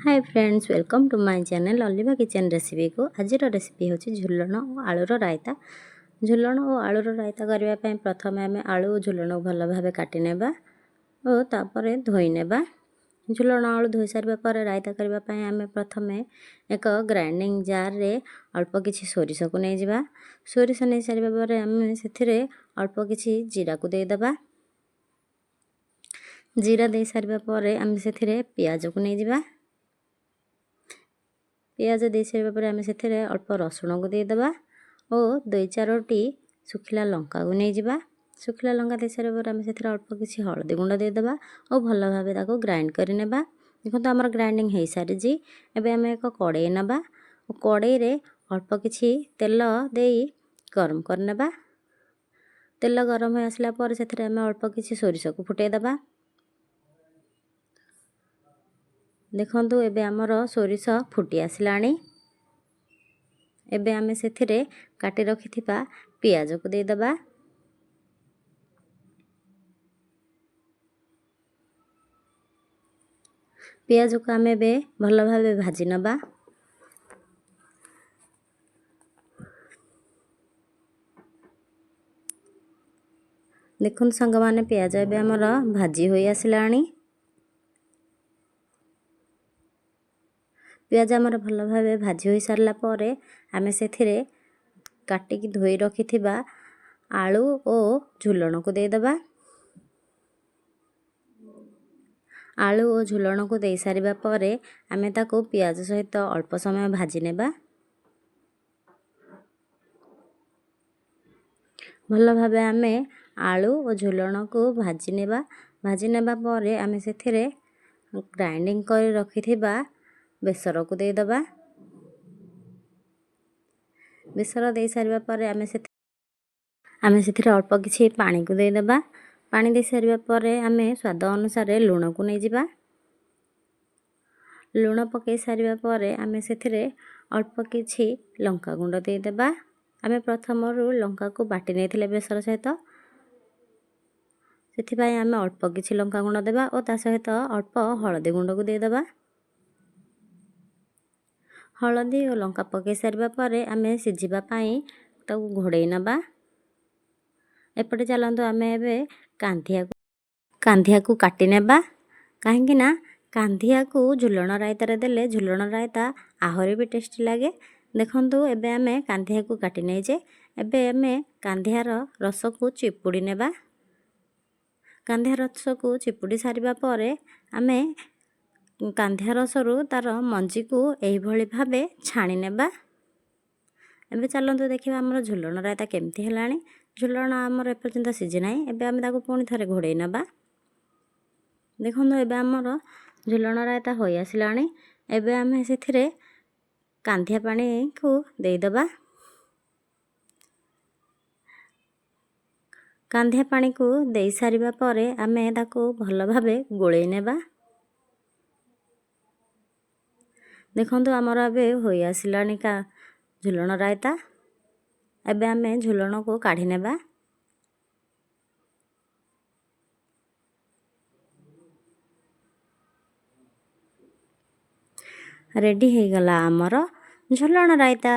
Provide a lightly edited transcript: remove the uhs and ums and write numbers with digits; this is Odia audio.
Hi friends, welcome to my channel Oliva kitchen ରେସିପିକୁ। ଆଜିର ରେସିପି ହେଉଛି ଝୁଲଣ ଓ ଆଳୁର ରାଇତା। ଝୁଲଣ ଓ ଆଳୁର ରାଇତା କରିବା ପାଇଁ ପ୍ରଥମେ ଆମେ ଆଳୁ ଓ ଝୁଲଣକୁ ଭଲ ଭାବେ କାଟି ନେବା ଓ ତାପରେ ଧୋଇ ନେବା। ଝୁଲଣ ଆଳୁ ଧୋଇ ସାରିବା ପରେ ରାଇତା କରିବା ପାଇଁ ଆମେ ପ୍ରଥମେ ଏକ ଗ୍ରାଇଣ୍ଡିଙ୍ଗ ଜାର୍ରେ ଅଳ୍ପ କିଛି ସୋରିଷକୁ ନେଇଯିବା। ସୋରିଷ ନେଇ ସାରିବା ପରେ ଆମେ ସେଥିରେ ଅଳ୍ପ କିଛି ଜିରାକୁ ଦେଇଦେବା। ଜିରା ଦେଇ ସାରିବା ପରେ ଆମେ ସେଥିରେ ପିଆଜକୁ ନେଇଯିବା। ପିଆଜ ଦେଇ ସାରିବା ପରେ ଆମେ ସେଥିରେ ଅଳ୍ପ ରସୁଣକୁ ଦେଇଦେବା ଓ ଦୁଇ ଚାରୋଟି ଶୁଖିଲା ଲଙ୍କାକୁ ନେଇଯିବା। ଶୁଖିଲା ଲଙ୍କା ଦେଇ ସାରିବା ପରେ ଆମେ ସେଥିରେ ଅଳ୍ପ କିଛି ହଳଦୀ ଗୁଣ୍ଡ ଦେଇଦେବା ଓ ଭଲ ଭାବେ ତାକୁ ଗ୍ରାଇଣ୍ଡ କରିନେବା। ଦେଖନ୍ତୁ, ଆମର ଗ୍ରାଇଣ୍ଡିଙ୍ଗ ହୋଇସାରିଛି। ଏବେ ଆମେ ଏକ କଡ଼େଇ ନେବା ଓ କଡ଼େଇରେ ଅଳ୍ପ କିଛି ତେଲ ଦେଇ ଗରମ କରିନେବା। ତେଲ ଗରମ ହୋଇ ଆସିଲା ପରେ ସେଥିରେ ଆମେ ଅଳ୍ପ କିଛି ସୋରିଷକୁ ଫୁଟାଇ ଦେବା। ଦେଖନ୍ତୁ, ଏବେ ଆମର ସୋରିଷ ଫୁଟି ଆସିଲାଣି। ଏବେ ଆମେ ସେଥିରେ କାଟି ରଖିଥିବା ପିଆଜକୁ ଦେଇଦେବା। ପିଆଜକୁ ଆମେ ଏବେ ଭଲ ଭାବେ ଭାଜି ନେବା। ଦେଖନ୍ତୁ ସାଙ୍ଗମାନେ, ପିଆଜ ଏବେ ଆମର ଭାଜି ହୋଇ ଆସିଲାଣି। ପିଆଜ ଆମର ଭଲ ଭାବେ ଭାଜି ହୋଇସାରିଲା ପରେ ଆମେ ସେଥିରେ କାଟିକି ଧୋଇ ରଖିଥିବା ଆଳୁ ଓ ଝୁଲଣକୁ ଦେଇଦେବା। ଆଳୁ ଓ ଝୁଲଣକୁ ଦେଇସାରିବା ପରେ ଆମେ ତାକୁ ପିଆଜ ସହିତ ଅଳ୍ପ ସମୟ ଭାଜି ନେବା। ଭଲ ଭାବେ ଆମେ ଆଳୁ ଓ ଝୁଲଣକୁ ଭାଜି ନେବା। ଭାଜି ନେବା ପରେ ଆମେ ସେଥିରେ ଗ୍ରାଇଣ୍ଡିଙ୍ଗ କରି ରଖିଥିବା ବେସରକୁ ଦେଇଦେବା। ବେସର ଦେଇସାରିବା ପରେ ଆମେ ସେଥିରେ ଅଳ୍ପ କିଛି ପାଣିକୁ ଦେଇଦେବା। ପାଣି ଦେଇସାରିବା ପରେ ଆମେ ସ୍ୱାଦ ଅନୁସାରେ ଲୁଣକୁ ନେଇଯିବା। ଲୁଣ ପକାଇ ସାରିବା ପରେ ଆମେ ସେଥିରେ ଅଳ୍ପ କିଛି ଲଙ୍କା ଗୁଣ୍ଡ ଦେଇଦେବା। ଆମେ ପ୍ରଥମରୁ ଲଙ୍କାକୁ ବାଟି ନେଇଥିଲେ ବେସର ସହିତ, ସେଥିପାଇଁ ଆମେ ଅଳ୍ପ କିଛି ଲଙ୍କା ଗୁଣ୍ଡ ଦେବା ଓ ତା ସହିତ ଅଳ୍ପ ହଳଦୀ ଗୁଣ୍ଡକୁ ଦେଇଦେବା। ହଳଦୀ ଓ ଲଙ୍କା ପକାଇ ସାରିବା ପରେ ଆମେ ସିଝିବା ପାଇଁ ତାକୁ ଘୋଡ଼େଇ ନେବା। ଏପଟେ ଚାଲନ୍ତୁ, ଆମେ ଏବେ କାନ୍ଧିଆକୁ କାଟି ନେବା, କାହିଁକି ନା କାନ୍ଧିଆକୁ ଝୁଲଣ ରାଇତାରେ ଦେଲେ ଝୁଲଣ ରାଇତା ଆହୁରି ବି ଟେଷ୍ଟି ଲାଗେ। ଦେଖନ୍ତୁ, ଏବେ ଆମେ କାନ୍ଧିଆକୁ କାଟି ନେଇଛେ। ଏବେ ଆମେ କାନ୍ଧିଆର ରସକୁ ଚିପୁଡ଼ି ନେବା। କାନ୍ଧିଆ ରସକୁ ଚିପୁଡ଼ି ସାରିବା ପରେ ଆମେ କାନ୍ଧିଆ ରସରୁ ତା'ର ମଞ୍ଜିକୁ ଏହିଭଳି ଭାବେ ଛାଣି ନେବା। ଏବେ ଚାଲନ୍ତୁ ଦେଖିବା ଆମର ଝୁଲଣ ରାଇତା କେମିତି ହେଲାଣି। ଝୁଲଣ ଆମର ଏପର୍ଯ୍ୟନ୍ତ ସିଝି ନାହିଁ। ଏବେ ଆମେ ତାକୁ ପୁଣି ଥରେ ଘୋଡ଼େଇ ନେବା। ଦେଖନ୍ତୁ, ଏବେ ଆମର ଝୁଲଣ ରାଇତା ହୋଇ ଆସିଲାଣି। ଏବେ ଆମେ ସେଥିରେ କାନ୍ଧିଆ ପାଣିକୁ ଦେଇଦେବା। କାନ୍ଧିଆ ପାଣିକୁ ଦେଇସାରିବା ପରେ ଆମେ ତାକୁ ଭଲ ଭାବେ ଗୋଳେଇ ନେବା। ଦେଖନ୍ତୁ, ଆମର ଏବେ ହୋଇ ଆସିଲାଣି କା ଝୁଲଣ ରାଇତା। ଏବେ ଆମେ ଝୁଲଣକୁ କାଢ଼ି ନେବା। ରେଡ଼ି ହେଇଗଲା ଆମର ଝୁଲଣ ରାଇତା।